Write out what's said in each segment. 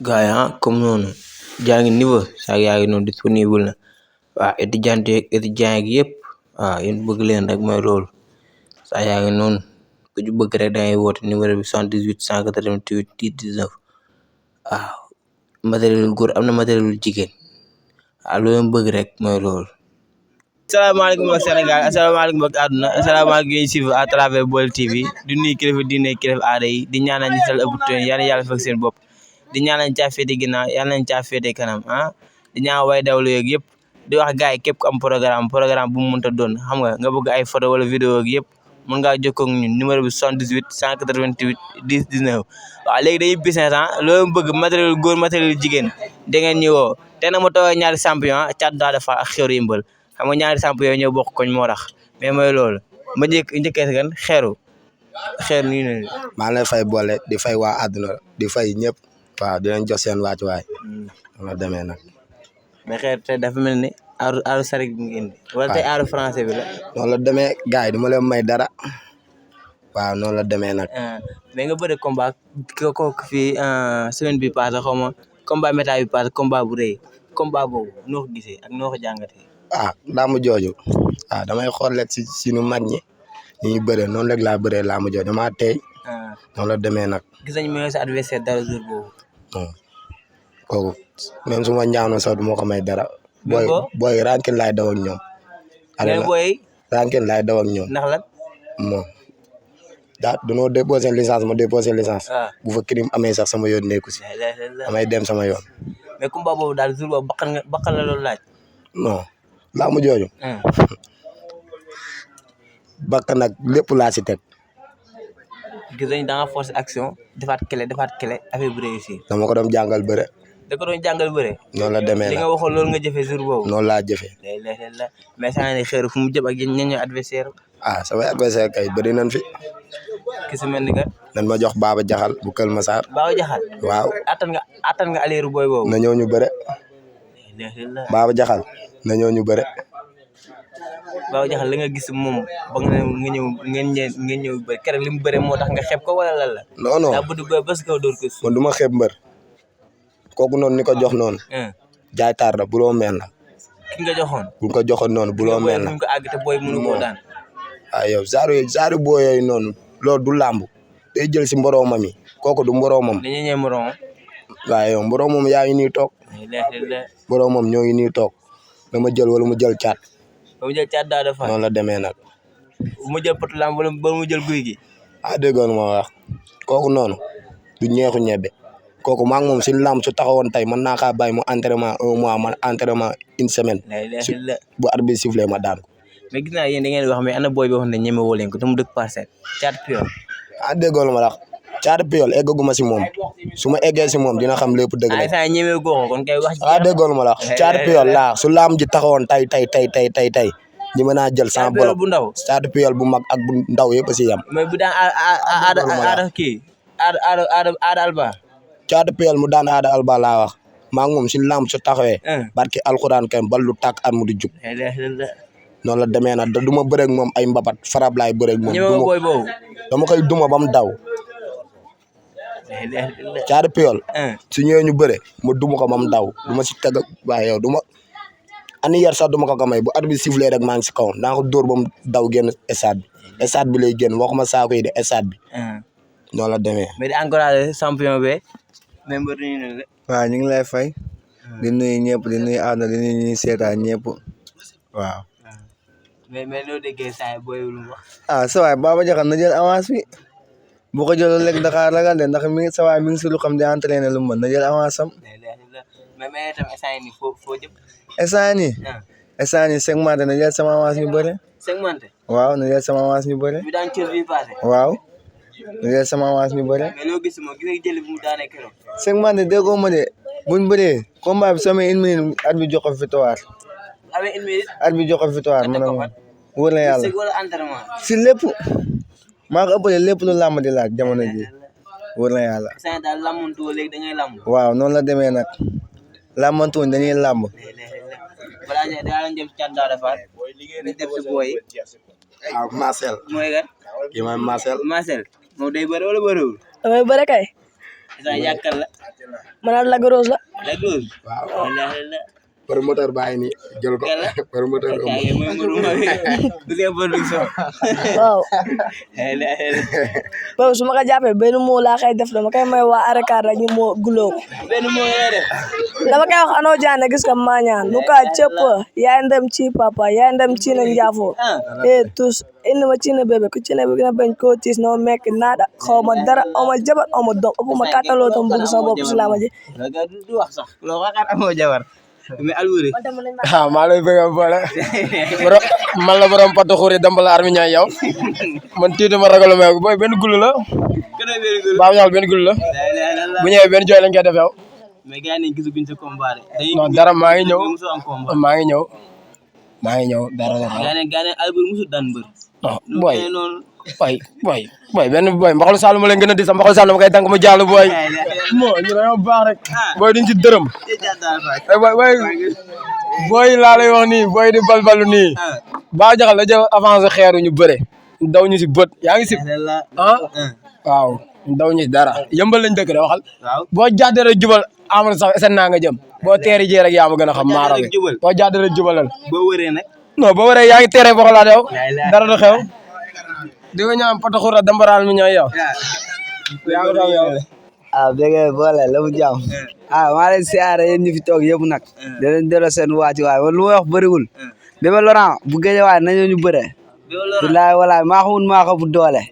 gars yi comme noonu jaa ngi niveau saak yaa ngi noonu disponible na waaw étudiant yeeg yëpp waaw yéen bëgg leen rek mooy loolu saa yaa ngi noonu ku ci bëgg rek da ngay woote numéro bi 78 188 10 19 waaw matériel góor am na matériel jigéen waaw lu leen bëgg rek mooy loolu. asalaamaaleykum ak Sénégal asalaamaaleykum ak àdduna asalaamaaleykum yéen suivre à travers Baol TV di nuyu kilifa diine kilifa aada yi di ñaanal ñu sal ëpp teen yàlla fekk seen bopp di ñaanal caa féete ginnaaw yàlla nañ caa féete kanam di ñaan way dawlu yeeg yëpp di wax gars yi képp ku am programme bu mu mënta doon xam nga bëgg ay photo wala vidéo ak yëpp mën ngaa jokkoo ak ñun numéro bi 78 188 10 19 waaw léegi dañuy business loolu bëgg matériel góor matériel jigéen da ngeen ñu woo te na ma toog ñaari champion Thiat Daouda Fall ak Xeeru Yëmbal xam nga ñaari champion yooyu ñoo bokk koñ moo tax mais mooy loolu ma njëkkee gan xeeru nii ne maa ngi lay fay boole di fay waa àdduna di fay ñëpp waaw di leen jox seen wàccuwaay ma demee nag mais xeer te dafa mel ni aaru sarik bi ngeen di wala tey aaru français bi la noonu la demee gars yi du ma leen may dara waaw noonu la demee nag mais nga bëri combat ko fii semaine bi passé xaw ma combat méta bi passé combat bu rëy combat boobu noo ko gisee ak noo ko jàngatee laamu jooju damay xool rek si suñu mag ñi ñuy bëree noonu rek laa bëree laamu jooju damaa tey noonu la demee nag gis nañu mooy sa adversaire dara jour boobu kooku même su ma ñaanoon sax du ma ko may dara booy rankin laay daw ak ñoom rankin laay daw ak ñoom ndax lan moom danoo déposé licence ma déposé licence bu fa crime amee sax sama yoon nekku si damay dem sama yoon mais combat boobu daal jour boobu bakkan la loolu laaj non laamu jooju bakkan nag lépp laa si teg gis nañ da nga force action defaat clé affaire bu réussir dama ko doon jàngal bëre da ko doon jàngal bëre noonu la demee li nga waxoon loolu nga jëfee jour boobu noonu laa jëfee la mais saa ne xeeru fu mu jëm ak ñañu adversaire samay adversaire kay bëri nañ fi ki su mel ni que nan ma jox Baba Jaxal bu Kër Massar Baba Jaxal waaw attan nga aleeru booy boobu na ñëw ñu bëre Baba Jaxal na ñëw ñu bëre Baba Jaxal la nga gis moom ba nga ñëw ngeen ñëw bëri keroog li mu bëre moo tax nga xeeb ko wala lan la non daa bëgg ba bës ko dóor ko man du ma xeeb mbër kooku noonu ni ko jox noonu jaay taar la buloo mel la ki nga joxoon bu ko joxoon noonu buloo mel la ñu ko àgg te booy mënu koo daan yow genre boo yooyu noonu loolu du làmb day jël si mboromam yi kooku du mboromam dañuy ñëw morom waaw yow mboromam yaa ngi nii toog mboromam ñoo ngi nii toog dama jël wala mu jël caat ba mu jël Thiat Daouda Fall noonu la demee nag mu jël potu lamb wala ba mu jël guy gi déggoon ma wax kooku noonu du ñeexu ñebe kooku maa ngi moom si lamb su taxawoon tey mën naa kaa bàyyi mu entraînement 1 mois man entraînement 1 semaine bu arbitre sifflé ma daan ko mais gis naa yéen da ngeen wax mais ana booy bi wax ne ñeme woo leen ko te mu dëkk Parcelles Thiat Piol déggoon ma wax Thiat Piol eggaguma si moom su ma eggee si moom dina xam lépp dëgg la saa ñeme goo kon kay wax déggoon ma wax Thiat Piol laa su lamb ji taxawoon tey ñi mën naa jël sans bolok bu ndaw Thiat Piol bu mag ak bu ndaw yëpp si yam mais bu daan aada kii aada alba Thiat Piol mu daan aada alba laa wax maa ngi moom si lamb su taxawee barki alxuraan kay bal lu tàkk at mu di jug noonu la demee nag du ma bëreeg moom ay mbapat farab laay bëreeg moom dama koy duma ba mu daw Thiat Piol su ñëwee ñu bëre ma duma ko ba mu daw du ma si teg waaye yow du ma ani yar sax du ma ko may bu arbitre sifflé rek maa ngi si kawam naa ko dóor ba mu daw génn stade bi lay génn waxuma saako yi de stade bi noonu la demee mais di encouragé champion be mais mbër ñu ne waaw ñu ngi lay fay di nuyu ñëpp di nuyu àdduna di nuyu ñuy seetaan ñëpp waaw mais loo déggee saa booy lu wax sa waay Baba Jaxal na jël avance bi bu ko jëloon léegi Dakar ragal de ndax sa waay mi ngi si lu xam di entraîné lu mu mën na jël avance am mais tam instant yii nii foo jëm instant yii segmenté na jël sama avance ñu bëre segmenté waaw na jël sama avance ñu bëre bi daan cër bi passé waaw na jël sama avance ñu bëre mais loo gis moom gis nga jël bi mu daanee keroog segmenté déggoo ma de buñ bëree combat bi sama 1 minute at bi jox ko victoire avec 1 minute at bi jox ko victoire ma ne ma wóor na yàlla wala entraînement si lépp maa ko ëppale lépp lu làmb di laaj jamono ji wóor na yàlla instant daal làmmantu léegi da ngay làmb waaw noonu la demee nag làmmantuñ dañuy làmb balaa ñu daal jëm Thiat Daouda Fall ñu def si booy Marcel mooy gan kii mooy Marcel moom day bëri wala bëriwul damay bëre kay Isa yakal la. Man la Rose la. La Rose. waaw La. promoteur bàyyi ni jël ko promoteur Kaya mo mo Deuxième production. Waaw. La. Boobu su ma ko jàppee benn moo laa koy def dama koy may waa Arakar rek ñu moo guloo ko. Benn mo ngay def. Dama koy wax ano jaane gis ka mañaan lu ka cëpp yaay ndem ci papa yaay ndem ci na njaafoo tous indi ma ci na bébé ku ci na bi gën a bañ koo tiis noo mekk naada xaw ma dara oma jabar oma doom ëpp ma kàttaloo tam bugg sama bopp si laa ma ji Du wax sax lo waxaat amoo jabar mais Alboury maa lay bëgg a boole man la borom patu xuri dambal armi ñay yow man tiitu ma ragalu ma boy benn gulu la baaw ñaal benn gulu la bu ñëwee benn jooy lañ koy def yow mais gars yi gisaguñ sa combat non dara maa ngi ñëw dara gane Alboury musu daan mbër non boy benn boy mbaxalu Sall ma leen gën a di sa mbaxalu Sall ma koy tànk mu jàll boy mo ñu dañoo baax rek boy duñ ci dërëm boy laa lay wax nii boy di balbalu nii ba jaxal la jël avancé xeeru ñu bëre daw ñu si bët yaa ngi si waaw daw ñu si dara yëmbal lañ dëkk de waxal boo jàddee rek jubal amul sax esen naa nga jëm boo teeri jee rek yaa ma gën a xam maara bi boo jàddee rek jubalal boo wëree nag non boo wëree yaa ngi teere boo xalaat yow dara du xew di nga ñaan pataxura dambaral mi ñooy yow yaa ngi doon yow dégg boole la mu jàmm maa leen siyaare yéen ñu fi toog yëpp nag da leen delloo seen waati waay man lu ma wax bëriwul Bébé Laurent bu géej waay nañu ñu bëre bilaay walaay maa xamul maa ko bu doole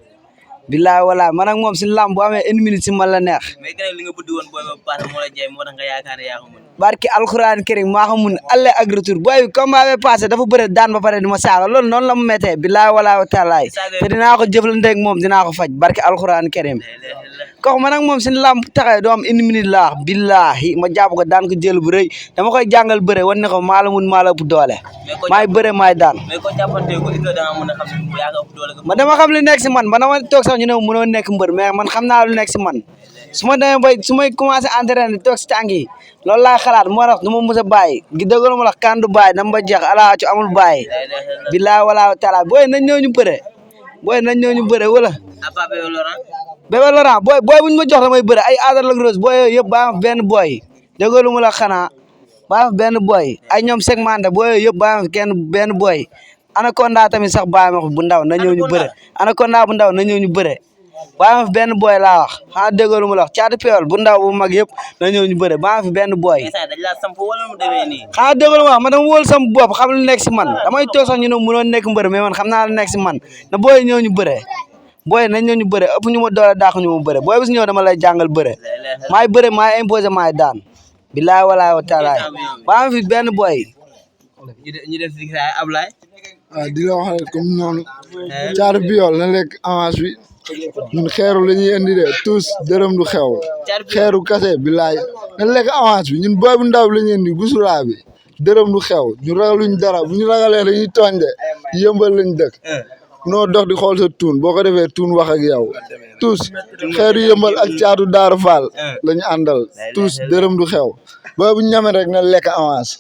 bilaay walaay man ak moom si lamb bu amee une minute si man la neex mais gën li nga bëgg woon booy ba paase moo la jaay moo tax nga yaakaar ne yaa ko mën barki alxuraan karim maa ko mun aller ak retour booy bi combat bi passé dafa bëre daan ba pare di ma saaga loolu noonu la mu méttee bilaay walaay wa taalaay te dinaa ko jëflante ak moom dinaa ko faj barki alxuraan karim kooku man ak moom si lamb taxee doo am une minute laa wax billahi ma jàpp ko daan ko jël bu rëy dama koy jàngal bëre wan ne ko maa la mun maa la ëpp doole maay bëre maay daan mais ko jàppante ko est-ce que da nga mën a xam ne yaa ko ëpp doole ma dama xam li nekk si man dama toog sax ñu ne mënoo nekk mbër mais man xam naa lu nekk si man su ma demee bay su may commencé entraîner toog si tànk yi loolu laay xalaat moo tax du ma mës a bàyyi gi dëggal ma la kan du bàyyi dama ba jeex ala ci amul bàyyi billahi wala taala booy nañ ñëw ñu bëre wala Bébé Laurent booy buñ ma jox damay bëre ay aadal ak rose booy yooyu yëpp baa ma benn booy dëggalu ma la xanaa baa ma benn booy ay ñoom segmenté booy yooyu yëpp baa ma benn booy anaconda tamit sax baa ma bu ndaw na ñëw ñu bëre anaconda bu ndaw na ñëw ñu bëre baa ma benn booy laa wax xanaa dëggalu ma la wax caatu peewal bu ndaw bu mag yëpp na ñëw ñu bëre baa ma benn booy xanaa dëggalu ma wax ma dama wóol sama bopp xam lu nekk si man damay toog sax ñu ne mënoon nekk mbër mais man xam naa lu nekk si man na booy ñëw ñu bëre booy nañ ñëw ñu bëre ëpp ñu ma doole daax ñu ma bëre booy bis ñëw dama lay jàngal bëre maay bëre maay imposé maay daan bilaay walaay wa taalaay baa ma fi benn booy ñu def si Ablaye di la wax comme noonu Caatu Piol na lekk avance bi ñun xeeru la ñuy indi de tous dërëm du xew xeeru kase bilaay na lekk avance bi ñun booy bu ndaw la ñuy indi gusulaa bi dërëm du xew ñu ragaluñ dara bu ñu ragalee dañuy tooñ de yëmbal lañ dëkk noo dox di xool sa tuun boo ko defee tuun wax ak yow tous xeeru yëmbal ak caatu daaru faal la ñu àndal tous dërëm du xew booy bu ñame rek na lekk avance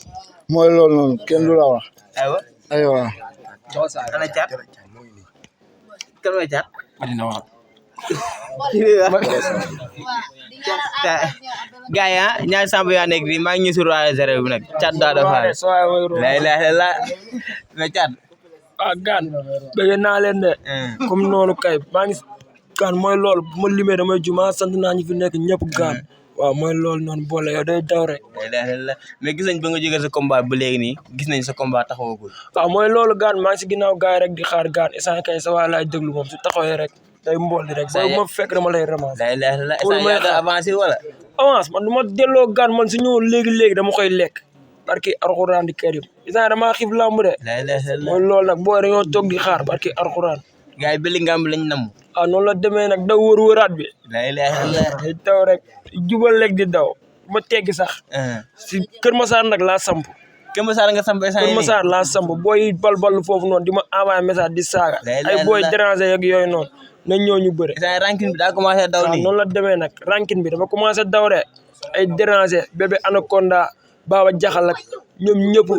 mooy loolu noonu kenn du la wax aywa ana caat kan mooy caat gaa yi ñaari samb yaa nekk nii maa ngi ñu sur waa zéro bi nag caat daa dafa la mais caat gaan bëgg naa leen de comme noonu kay maa ngi gaan mooy loolu bu ma limee damay juma sant naa ñu fi nekk ñëpp gaan waaw mooy loolu noonu boole yow day daw rek mais gis nañ ba nga jógee sa combat ba léegi nii gis nañ sa combat taxawagul waaw mooy loolu gaan maa ngi si ginnaaw gaay rek di xaar gaan instant kay sa waa laay déglu moom su taxawee rek day mbool di rek booy ma fekk dama lay ramasser yaa avancé wala avance man du ma delloo gaan man su ñëwoon léegi-léegi dama koy lekk barki alxuraan di karim instant damaa xiif lamb de mooy loolu nag booy dañoo toog di xaar barki alxuraan gars yi bëli ngam bi lañ nam noonu la demee nag daw wër-wëraat bi day daw rek jubal rek di daw ma teggi sax si Kër Massar nag laa samp Kër Massar nga samp Kër Massar laa samp booy balbal foofu noonu di ma envoyé message di saaga ay booy déranger ak yooyu noonu nañ ñëw ñu bëre ranking bi daa commencé daw nii noonu la demee nag ranking bi dafa commencé daw de ay déranger bébé anaconda Baba Jaxal ak ñoom ñëpp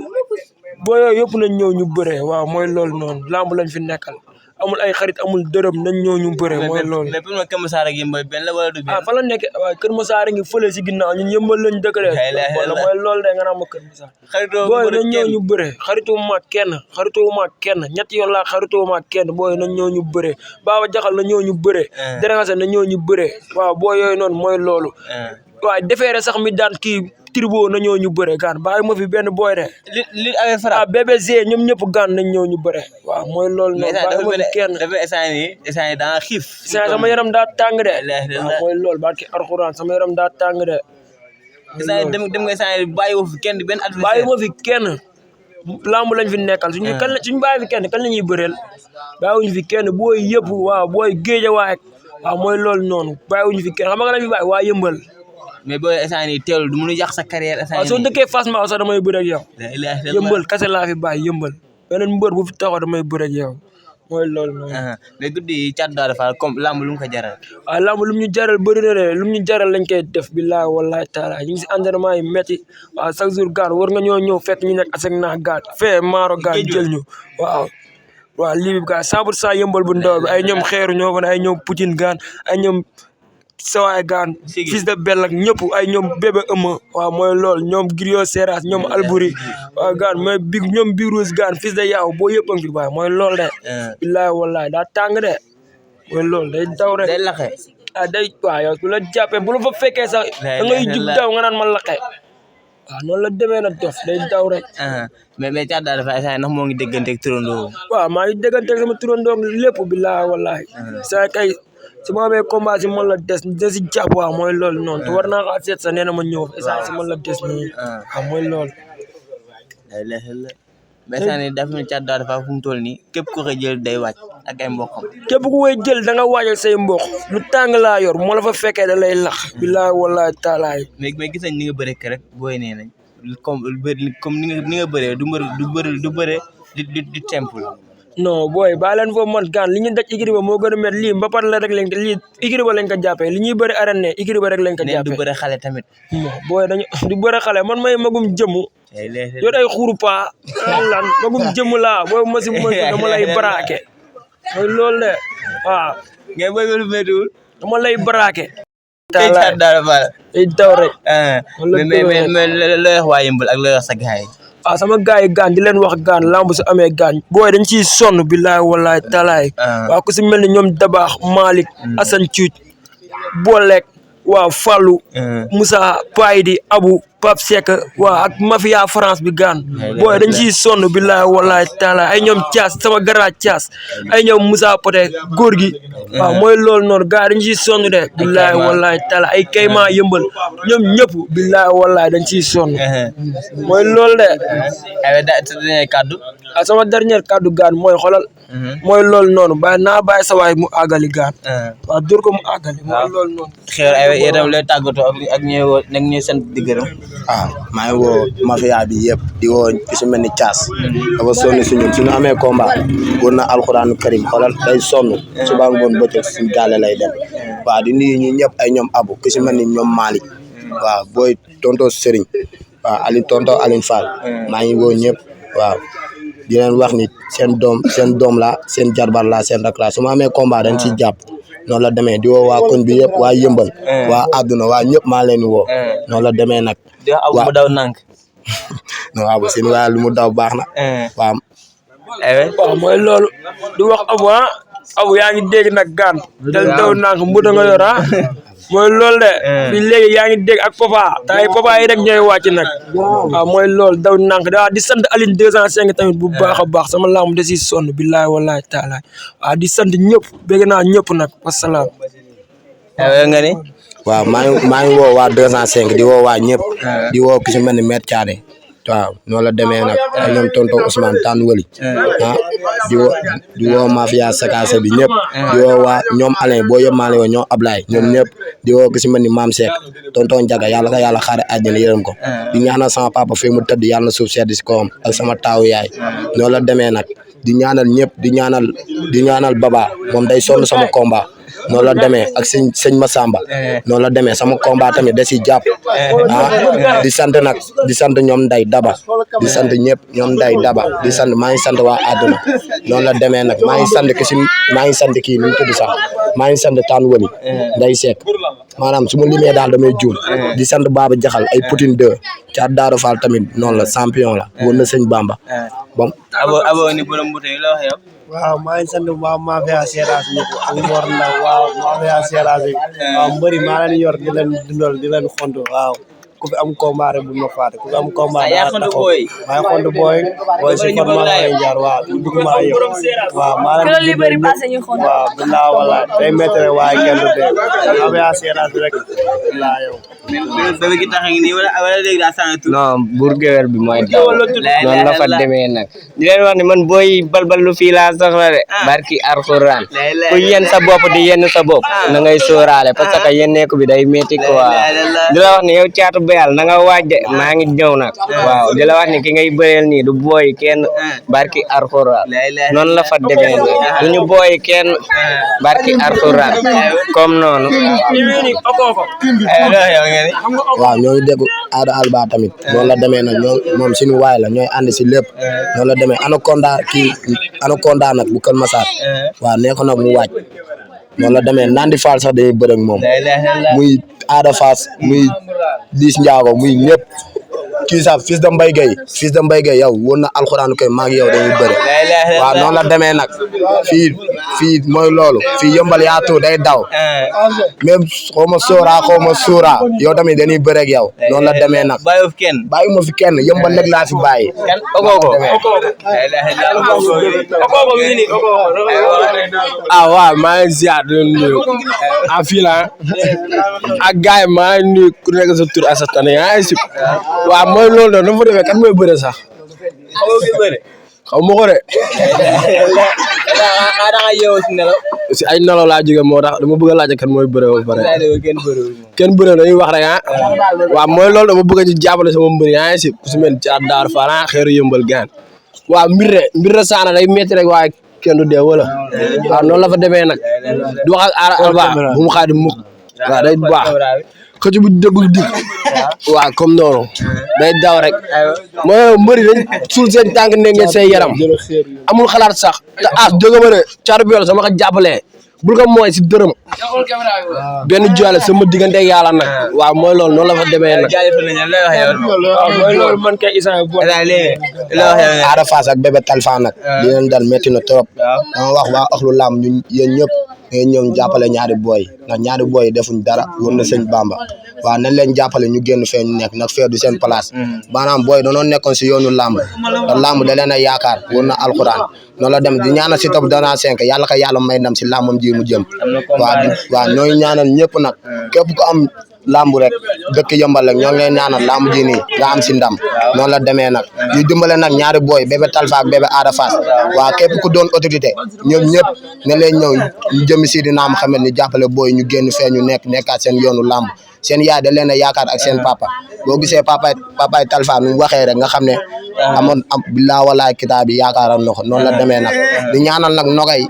boo yooyu yëpp nañ ñëw ñu bëree waaw mooy loolu noonu lamb lañ fi nekkal amul ay xarit amul dërëm nañ ñëw ñu bëre mooy loolu. mais pour ma Kër Masar ak Yëmbal benn la wala du benn. fa la nekk waaye Kër Masar ngi fële si ginnaaw ñun Yëmbal lañ dëkk de. wala mooy loolu de nga naan ma Kër Masar. booy nañ ñëw ñu bëre xarituma kenn ñetti yoon laa xarituma kenn booy nañ ñëw ñu bëre Baba Jaxal na ñëw ñu bëre. Déranger na ñëw ñu bëre waaw booy yooyu noonu mooy loolu. waaye defeere sax mi daan kii Turbo na ñëw ñu bëre gaan bàyyi ma fi benn booy de. li awee Fra. BBG ñoom ñëpp gaan nañ ñëw ñu bëre waaw mooy loolu noonu bàyyi ma fi kenn. dafa instant yi da nga xiif. sama yaram daa tàng de. waaw mooy loolu barki Alxuraan sama yaram daa tàng de. instant dem nga instant yi bàyyi woo fi kenn benn adversaire. bàyyi ma fi kenn lamb lañ fi nekkal suñu bàyyi fi kenn kan la ñuy bëreel bàyyiwuñu fi kenn booy yëpp waaw booy Géejawaay waaw mooy loolu noonu bàyyiwuñu fi kenn xam nga lañ fi bàyyi waa Yëmbal. mais booy instant yii teewul du mun a yàq sa carrière instant waaw soo dëkkee Fass Mbao sax damay bëre ak yow. Yëmbal kase laa fi bàyyi Yëmbal beneen mbër bu fi taxaw damay bëre ak yow mooy loolu noonu. mais guddi yi Thiatou Daouda Fall comme lamb lu mu ko jaral. waaw lamb lu mu ñu jaral bëri na de lu mu ñu jaral lañ koy def billahi wallahi taala ñu ngi si entraînement yi métti waaw chaque jour gaan war nga ñëw fekk ñu nekk asek naa gaan fee maaro gaan jël ñu waaw. waaw lii bi gaan 100% Yëmbal bu ndaw bi ay ñoom xeeru ñoo fa ne ay ñoom Poutine gaan ay ñoom sawaay gaan fils de bell ak ñëpp ay ñoom bébé ëmma waaw mooy loolu ñoom Griot Seras ñoom Albouri waaw gaan mooy ñoom Birouz gaan fils de yaaw boo yëpp a ngi fi waaw mooy loolu de billahi wallahi daa tàng de mooy loolu day daw rek day laxe day waaw yow su la jàppee bu la fa fekkee sax da ngay jug daw nga naan ma laqe waaw noonu la demee nag dof day daw rek mais Thiatou Daouda Fall instant ndax moo ngi dégganteeg turandoo waaw maa ngi dégganteeg sama turandoo lépp billahi wallahi saa kay su ma amee combat si man la des si jàpp waaw mooy loolu noonu te war naa ko seet sax nee na ma ñëw si man la des nii waaw mooy loolu. mais saa ni dafa mel ni Thiatou Daouda Fall fu mu toll nii képp ku koy jël day wàcc ak ay mboqam. képp ku koy jël da nga waajal say mboq lu tàng laa yor moo la fa fekkee da lay lax. billahi wallahi taalaay. mais gis nañ ni nga bëree rek booy nee nañ comme ni nga bëree du bëre du temple. non booy baa leen foofu man gaan li ñu daj igri ba moo gën a met lii mbapat la rek lañ lii igri ba lañ ko jàppee li ñuy bëri arène ne igri ba rek lañ ko jàppee du bëri xale tamit booy dañu du bëri xale man may magum jëmm yow day xuuru paa lan magum jëmm laa booy masi dama lay baraake mooy loolu de waaw ngay booy lu méttiwul dama lay baraake tey Thiatou Daouda Fall day daw rek mais looy wax waa Yëmbal ak looy wax sa gaay waaw sama gars yi gaan di leen wax gaan lamb su amee gaan booy dañ ciy sonn billahi wallahi talaay waaw ku si mel ni ñoom Dabaax Malick Assane Cuuc Bolek waaw Fallou Moussa Paydi Abou Pape Seck waaw ak mafia France bi gaan booy dañ ciy sonn billahi wallahi taala ay ñoom Thias sama gara Thias ay ñoom Moussa Poté góor gi waaw mooy loolu noonu gars dañ ciy sonn de billahi wallahi taala ay Kayma Yëmbal ñoom ñëpp billahi wallahi dañ ciy sonn mooy loolu de kaddu sama dernier kaddu gaan mooy xolal mooy loolu noonu naa bàyyi sa waay mu àggali gaan waaw dur ko mu àggali mooy loolu noonu xeer ay itam lay tàggatoo ak ñuy sant di gërëm maa ngi woo mafia bi yëpp di woo ki su mel ni Thias dafa sonn si ñun suñu amee combat wër na alxuraanu karim xoolal day sonn suba ngoon bëccëg suñu gaale lay dem waaw di nuyu ñi ñëpp ay ñoom Abu ki su mel ni ñoom Malick waaw booy tonto Serigne waaw tonto Aline Fall maa ngi woo ñëpp waaw di leen wax ni seen doom la seen jarbar la seen rak la su ma amee combat dañ ciy jàpp noonu la demee di woo waa koñ bi yëpp waa Yëmbal waa àdduna waa ñëpp maa leen di woo noonu la demee nag waaw mu daw nànk non Abu seen waa lu mu daw baax na waaw waaw mooy loolu di wax Abu yaa ngi dégg nag gaan del daw nànk mbuda nga yor mooy loolu de fi léegi yaa ngi dégg ak papa te ay papa yi rek ñooy wàcc nag waaw mooy loolu daw nànk da di sant Aline 205 tamit bu baax a baax sama lamb da si sonn billahi wallahi taala waaw di sant ñëpp bëgg naa ñëpp nag wasalaam nga ni waaw maa ngi woo waa 205 di woo waa ñëpp di woo ki si mel ni Maître Thiané waaw noonu la demee nag ak ñoom tonton Ousmane Tane Wali di woo mafia sakase bi ñëpp di woo waa ñoom Alain boo yëpp maa ngi woo ñoom Ablaye ñoom ñëpp di woo ki si mel ni Mame Seck tonton Ndiaga yàlla ko yàlla xaare àjjana yërëm ko di ñaanal sama papa fii mu tëdd yàlla na suuf sedd si kawam ak sama taawu yaay noonu la demee nag di ñaanal ñëpp di ñaanal Baba moom day sonn sama combat noonu la demee ak sëñ Massamba noonu la demee sama combat tamit da si jàpp di sant ñoom Nday Daba di sant ñëpp ñoom Nday Daba di sant maa ngi sant waa àdduna noonu la demee nag maa ngi sant kii nu mu tudd sax maa ngi sant Tane Wali Nday Seck maanaam su ma limee daal damay juum di sant Baba Jaxal ay Poutine 2 Thiat Daaro Fall tamit noonu la champion la woon na sëñ Bamba bon abo ni borom bouteille la wax yow waaw maa ngi sant waa Mafia Seras ñëpp ak Mor Ndaw waaw Mafia Seras waaw mbëri maa leen yor di leen dundal di leen xontu waaw ku fi am combat rek bu ma faate ku fi am combat maa ngi xontu booy si format lay jaar waaw dugg maa yëpp waaw maa leen waaw bilaa wala day métti rek waaye kenn du dee Mafia Seras rek laa yow bébé gi tax ni wala léegi daa sànni tur non buur géwél bi mooy daw noonu la fa demee nag di leen wax ne man booy balbal lu fii laa soxla de barki Alxuraan ku yenn sa bopp di yenn sa bopp na ngay sóoraale parce que yenneeku bi day métti quoi di la wax ne yow Caatu Bayal na nga waaj de maa ngi ñëw nag waaw di la wax ne ki ngay bëreel nii du booy kenn barki Alxuraan noonu la fa demee nag duñu booy kenn barki Alxuraan comme noonu waaw ñooñu dégg Ada Alba tamit noonu la demee nag moom suñu waay la ñooy ànd si lépp noonu la demee Anaconda nag bu Kër Massar waaw nee ko nag mu waaj noonu la demee Nandi Fall sax dañuy bëre ak moom muy Ada Fass muy Liss Ndiago muy ñëpp kii sax fils de Mbaye Gueye yow woon na alxuraanu koy maa ngi yow dañuy bëre waaw noonu la demee nag fii mooy loolu fii yëmbal yaatu day daw même xaw ma sóora yow tamit dañuy bëre ak yow noonu la demee nag bàyyi ma fi kenn yëmbal nag laa fi bàyyi waaw maa ngi ziar di nuyu fii la ak gaay maa ngi nuyu ku nekk sa tur ak sa tane yaa ngi si waaw mooy loolu noonu dafa defee kan mooy bëre sax xaw ma ko de si ay nelaw laa jóge moo tax dama bëgg a laaj kan mooy bëre ba pare kenn bëre dañuy wax rek waaw mooy loolu dama bëgg a ci jàppale sama mbër yaa ngi si ku si mel Thiat Daaro Fall xeeru yëmbal gaan waaw mbir saana day métti rek waaye kenn du dee wala waaw noonu la fa demee nag du wax ak Ada Alba bu mu xaadi mukk waaw day baax xëcc bu dëggul dig waaw comme noonu day daw rek mooy mbëri dañ suul seen tànk ne ngeen seen yaram amul xalaat sax te jóge ma ne Caatu Bayal sama ko jàppalee bul ko mooy si dërëm benn joale sama diggante yàlla nag waaw mooy loolu noonu la fa demee nag waaw mooy loolu man kay isa Ada Fass ak Bébé Talfa nag li leen dal métti na trop dama wax waa axlu lam ñun yéen ñëpp ngeen ñëw jàppale ñaari booy ndax ñaari booy defuñ dara wër na sëñ Bamba waaw nañ leen jàppale ñu génn fee ñu nekk nag fee du seen place maanaam booy danoo nekkoon si yoonu làmb te làmb da leen a yaakaar wër na alxuraan noonu la dem di ñaanal si top dana 5 yàlla ko yàlla may ndam si làmbam ji mu jëm waaw ñooy ñaanal ñëpp nag képp ku am lamb rek dëkk yëmbal rek ñoo ngi leen ñaanal lamb ji nii nga am si ndam noonu la demee nag ñu dimbale nag ñaari booy Bébé Talfa ak Bébé Ada Fass waaw képp ku doon autorité ñoom ñëpp ne leen ñëw ñu jëmi Seydina Muhammad ñu jàppale booy ñu génn fee ñu nekkaat seen yoonu lamb seen yaay da leen a yaakaar ak seen papa boo gisee papaay Talfa nu waxee rek nga xam ne amoon billaa walaay kitaab bi yaakaaroon na ko noonu la demee nag di ñaanal nag nogay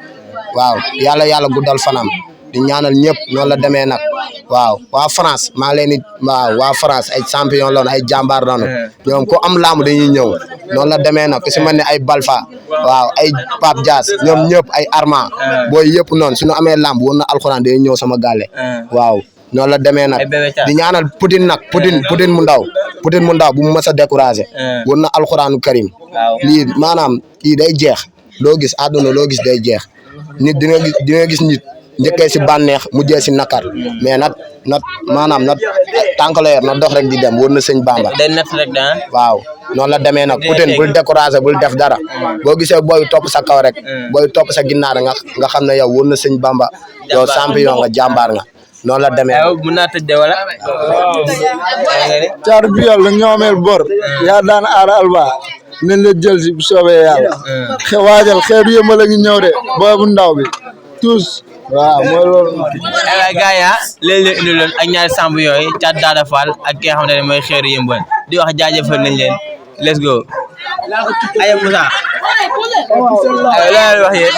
waaw yàlla guddal fanam di ñaanal ñëpp noonu la demee nag waaw waa France maa ngi leen di waaw waa France ay champion loonu ay jàmbaar loonu ñoom ku am laamu dañuy ñëw noonu la demee nag ku si mel ne ay Balfa waaw ay Pape Dias ñoom ñëpp ay Arma booy yëpp noonu suñu amee lamb woon na alxuraan dañuy ñëw sama gàlle waaw noonu la demee nag di ñaanal Poutine nag Poutine mu ndaw bu mu mës a découragé woon na alxuraanu karim lii maanaam kii day jeex loo gis àdduna loo gis day jeex nit dina gis nit njëkkee si bànneex mujjee si nakar mais nat maanaam nat tànk la yor na dox rek di dem wër na sëñ Bamba waaw noonu la demee nag Poutine bul découragé bul def dara boo gisee booy topp sa kaw rek booy topp sa ginnaar nga xam ne yow wër na sëñ Bamba yow champion nga jàmbaar nga noonu la demee mën naa tëj de wala Caatu Bayal la ñoo ameel bor yaa daan Ada Alba nañ la jël si bu soobee yàlla waajal xeetu yëmbal a ngi ñëw de boobu ndaw bi tous waaw mooy loolu gars yi léegi leen indi leen ak ñaari samb yooyu Thiat Daouda Fall ak ki nga xamante ne mooy xeeru yëmbal di wax jaajëfal nañ leen let's go ay Moussa ay wax yéen